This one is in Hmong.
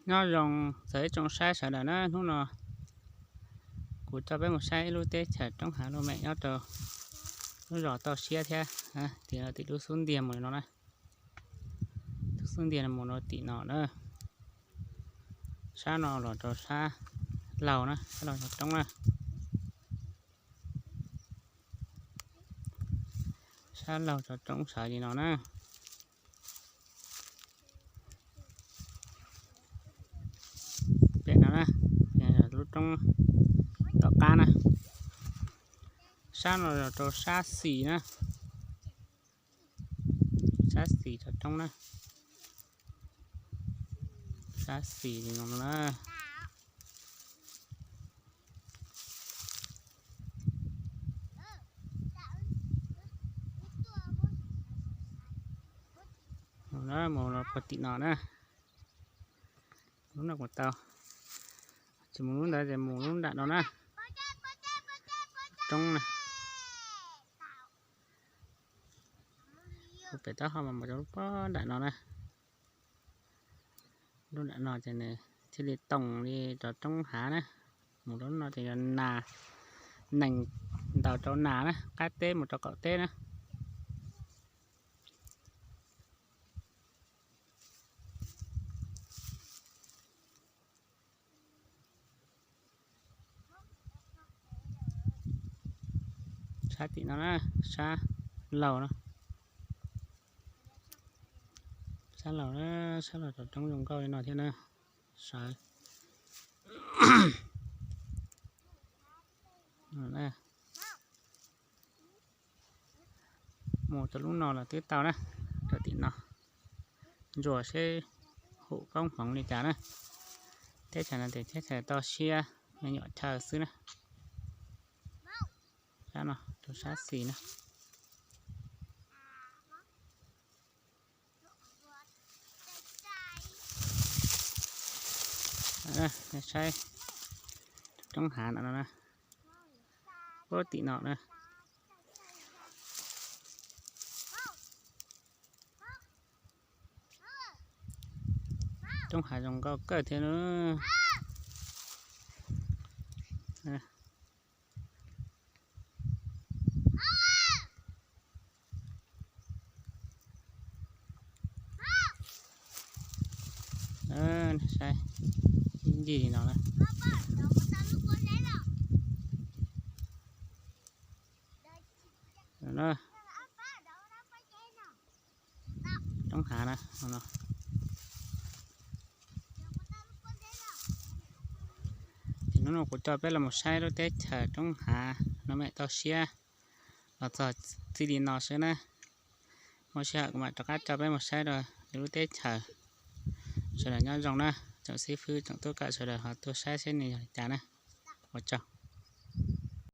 Nyob zoo txog ib tsoom saib sawv daws na, hnub no kuv coj peb mus saib ib lub teb chaws roob hav loj mem nyob rau lub zos Toj Siab thiab, tim no tim lub xub ntiag mus no na, lub xub ntiag mus no tim no na, sab no los rau sab laug na, sab laug cov roob na, sab laug cov roob sawv li no na. Pem no na, lub roob tom qab na, sab no los rau sab xis na, sab xis cov roob na, sab xis li no na. Mus puag tim no na, lub no kuv tau, tsis mus lub ntawd ces mus lub nram no na, roob na. Kuv pem taub hau mas mus rau lub pob nram no na, lub nram no ces nws thiaj li toom li cov roob hav na. Mus rau lub no ces yog nas, nees ntaus rau nas na, qab teb mus rau qaum teb na. Sab tim no na, sab laug na, sab laug na, sab laug cov roob zoo nkauj li no thiab na, sawv. Mus rau lub no los twb tau na, rau tim no, ntsuas seb hum koob hmoov li cas na. Teb chaws no ces teb chaws Toj Siab me nyuam chaw xwb na. Sab no rau sab xis na. Saib roob hav no na, puag tim no na. Roob hav zoo nkauj kawg thiab na. Saib ib ncig li no na. Roob hav na. Ces hnub no kuv coj peb los mus saib lub teb chaws roob hav no me Toj Siab los txog txij li no xwb na. Muaj sij hawm kuv mam rov qab coj peb mus saib rau lwm lub teb chaws. Sawv daws nyob zoo na, tsoom xib fwb tsoom tub kawm sawv daws ho tuaj saib seb nws yog li cas na. Ua tsaug.